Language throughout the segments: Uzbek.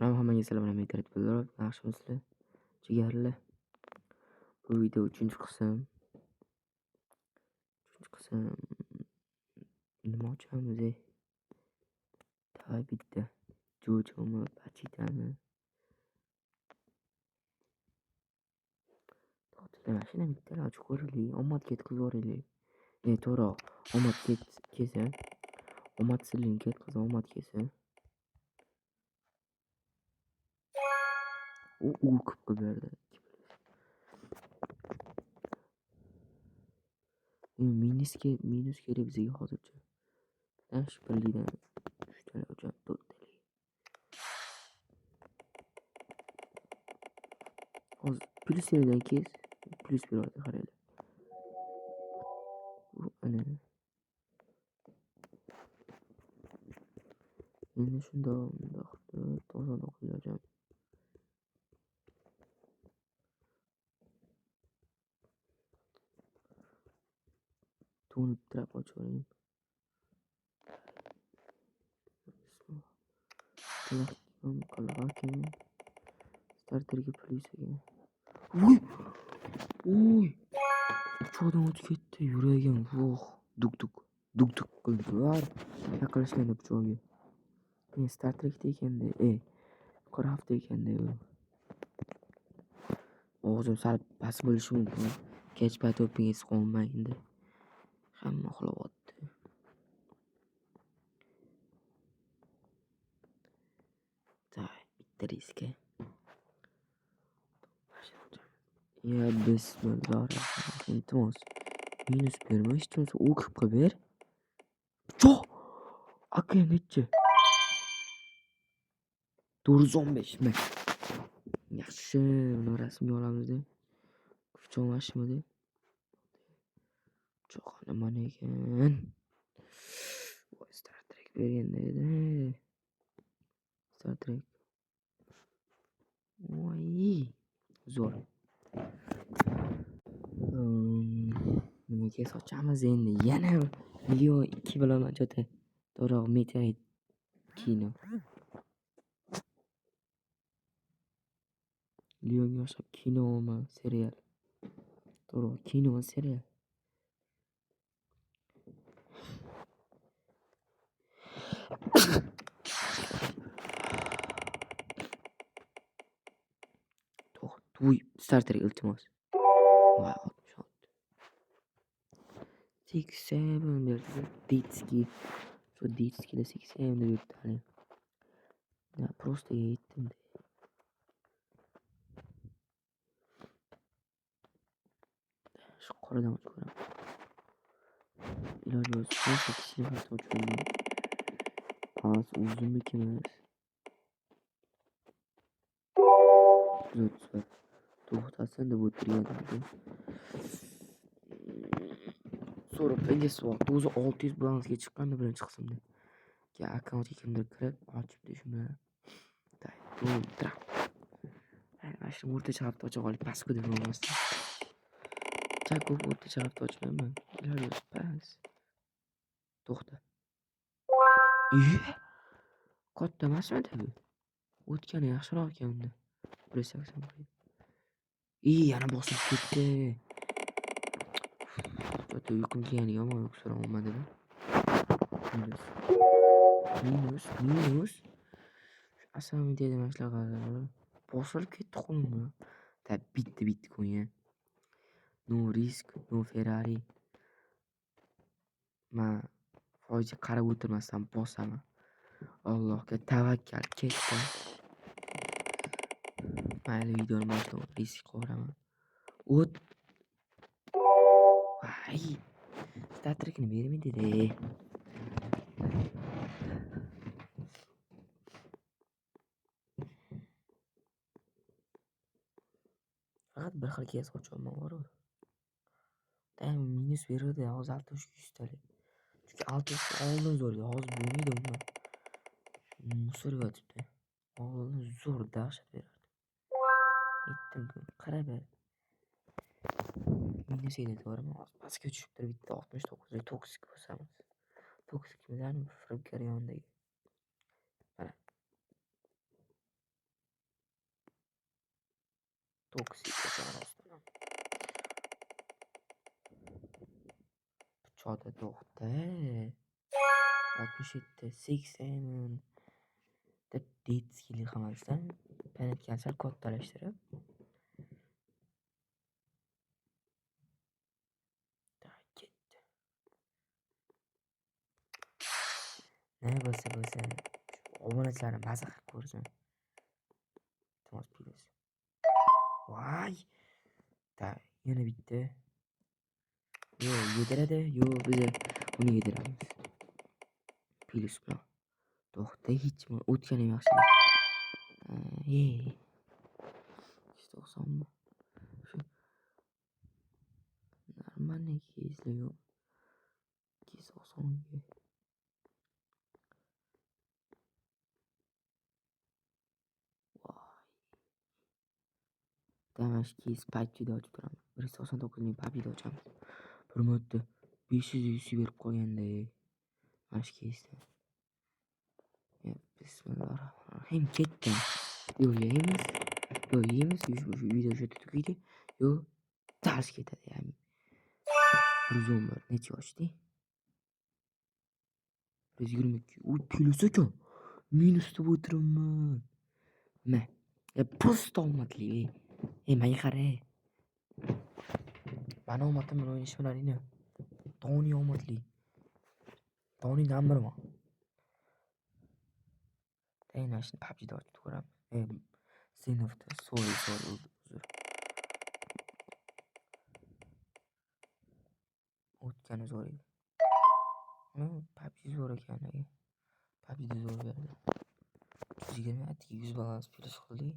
Salom hammaga, sizlar bilan men Bildirov, yaxshimisizlar? Jigarlar. Bu video 3-qism. 3-qism nima ochamiz? Davay bitta. Jojomi, Pachitami? To'xtalar, mashina bittalar ochib ko'raylik, omad ketkazib yuboraylik. To'g'ri, omad kelsa, omad silling ketkazib, omad kelsa. U qilib berdi. Minus kerak bizga hozircha. Shu birlikdan 3 talik ochamiz, 4 talik. Hozir plyus yerdan kes, plyus beradi, qaranglar. Ana. Endi shundoq bundoq qilib turib 99 ochamiz. To'nib trap ochib. Starterga plyus ekan. Voy! Voy! Pichoqdan o'tib ketdi yuragim. Voh, duk-duk, duk-duk qildi. Yaqinlashganda pichog'iga. Starterda ekanda, yuqori hafta ekanda u. Og'zim sal past bo'lishi mumkin. Kech payt o'pingiz qolmang endi. Hamma uxlayapti. Tak, bitta riska. Ya bismillah, iltimos. Minus berma, hech bo'lmasa o'kib qilib ber. Pichoq! Aka nechi? 415 ming. Yaxshi, buni rasmga olamiz-da. Pichoq mashmidi? Pichoq nima ekan? Voy, Star Trek berganda edi. Star Trek. Voy, zo'r. Nimaga sochamiz endi? Yana 1.2 million bilaman jo'ta. To'g'ri, meteorit kino. Leonga o'xshab kinomi, serial. To'g'ri, kino serial. To'xta, starter iltimos. Voy, 66. 87 berdi. Detskiy. Shu detskiyda 87 deb berdi hali. Ya, prosta yetdim. Shu qoradan ochib ko'raman. Iloji bo'lsa, kichkina hafta ochib ko'raman. Pas o'zimniki emas. 131. To'xtasin deb o'tirgan. So'rab vaqt o'zi 600 balansga chiqqandi birinchi qismda. Keyin akkauntga kimdir kirib ochibdi shu bilan. Mana shu o'rtacha hafta ocha qolib pastga deb bo'lmasdan. Ko'p o'rtacha hafta ochmayman. Iloji bo'lsa pas. To'xta. Katta emasmidi bu? O'tgani yaxshiroq ekan unda. 181. Yana bosib ketdi. O'ta uyqum kelgani yomon uyqusira olmadim. Minus. Minus, minus. Asamida deydi mana shunaqa. Bosilib ketdi qo'limga. Ta bitta bitcoin. No risk, no Ferrari. Men foizga qarab o'tirmasdan bosaman. Allohga tavakkal ketdi. Mayli, videoni boshlab risk qilaman. O't. Voy. Starterni bermaydi-da. Faqat bir xil kes ochyapman bor-u. Minus beradi, hozir 63 talik. Chunki 63 oldin zo'r edi, hozir bo'lmaydi umuman. Musor yotibdi. Oldin zo'r dahshat berardi. Aytdim-ku, qarab ber. Minus edi, to'g'rimi? Hozir pastga tushib turib bitta 69 toksik bosamiz. Toksikmizani firibgar yonidagi. Mana. Toksik ekan rostdan. Pichoqda to'xta. 67, 80 deb detskiylik qilmasdan panatkani sal kattalashtirib. Ketdi. Nima bo'lsa bo'lsin. Obunachilarni maza qilib ko'rsin. Iltimos plyus. Voy. Ta, yana bitta. Yo, yediradi, yo biz uni yediramiz. Plyus bilan. To'xta, hech o'tganim yaxshi. 190 shu нормальный кейslar yo'q. 290 ga. Voy. Damash case PUBG'da ochib turaman. 199 ming PUBG'da ochamiz. Bir marta 500 UC berib qo'yganda mana shu case'da. Bismillahirrohmanirrohim. Ketdim. Yo yeymiz. Yo yeymiz. Uyda o'sha tugaydi. Yo dars ketadi ya'ni. 111 necha ochdi? 122. U plyus ekan. Minus deb o'tiribman. Ma. Ya просто omadli. Ey, menga qara. Mani omadim bilan o'ynash bilan Tony omadli. Tony number 1. Endi shuni PUBG'da ochib ko'raman. Sinfda, sorry, uzr. O'tgani zo'r edi. PUBG zo'r ekan lekin. PUBG'da zo'r berdi. 120 atigi 100 balans plyus qildik.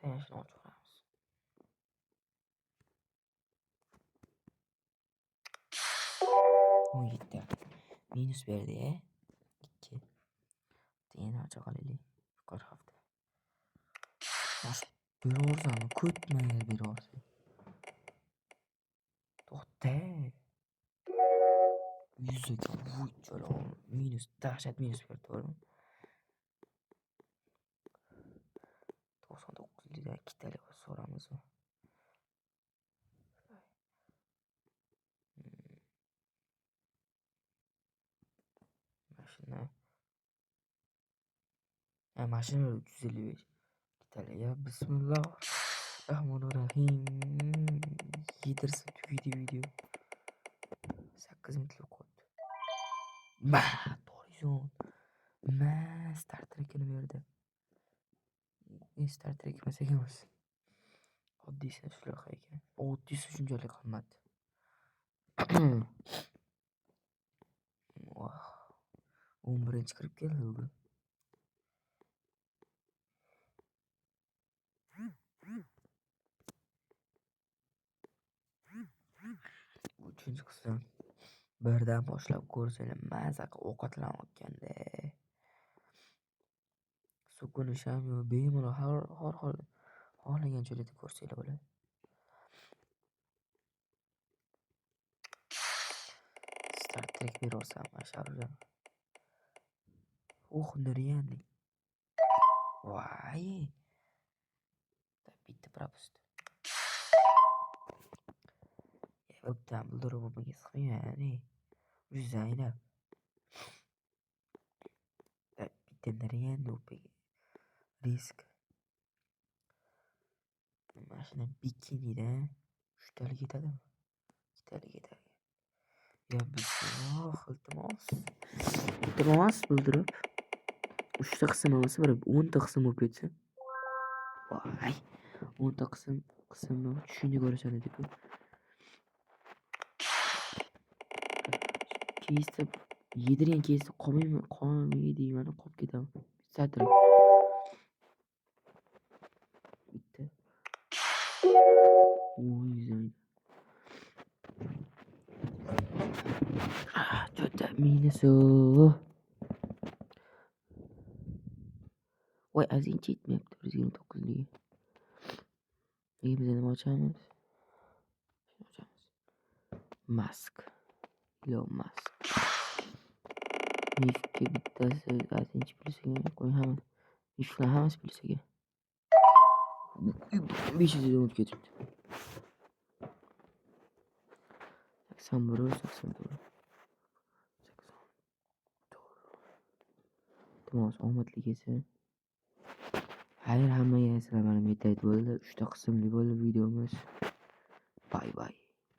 Endi shuni ochib ko'ramiz. 17 minus berdi, 2. Yana ocha qolaylik. Yuqori hafta. Beraversammi? Ko'tmaydi beraversa. To'xta. 100 ekan. Voy jalol. Minus, dahshat minus berdi, to'g'rimi? 99 likdan ikkitalik so'ramizmi? Mashina. Mashina 355. Ikkitalik. Ya bismillah. Rahmonir-Rahim. Yedirsa tugaydi video. 8 minutlik qoldi. Ma, to'g'ri. Ma, Star Trek'ini berdi. Star Trek emas ekan o'zi. Oddiysi shunaqa ekan. Oddiysi shunchalik qimmat. Voh. 11 kirib keldi bugun. Uchinchi qism. Birdan boshlab ko'rsanglar maza qilib ovqatlanayotganda. So'kinish ham yo'q, bemalol har xil xohlagan joylarda ko'rsanglar bo'ladi. Star Trek beraversam mana shu. Oh, нереальный. Voy. Bitta пропуск. O'pdan bildirib bunga siqmayman. Zaynab. Bitta нереальный o'paga. Risk. Mana shuni bikinida uchtalik yetadimi? Ikkitalik yetadi. Ya bismillah, iltimos. Iltimos bildirib. 3 ta qism emas, bir 10 ta qism bo'lib ketsin. Voy. 10 ta qismni tushunib ko'rasan deb. Keysda yedirgan keysda qolmayman, qolmayman deyman, qolib ketaman. Satr. Bitta. Voy Zaynab. To'rtta minus. Voy, ozgincha yetmayapti 129 ligi. Nega biz nima ochamiz? Shuni ochamiz. Mask. Elon Musk. Mifga bittasi ozgincha plyus ekan, qo'y hamma. Miflar hammasi plyus ekan. 500 dan o'tib ketibdi. 81, 84. 84. Iltimos, omadli kelsin. Xayr, hammaga, sizlar mana, bo'ldi. 3 ta qismli bo'ldi videomiz. Bye bye.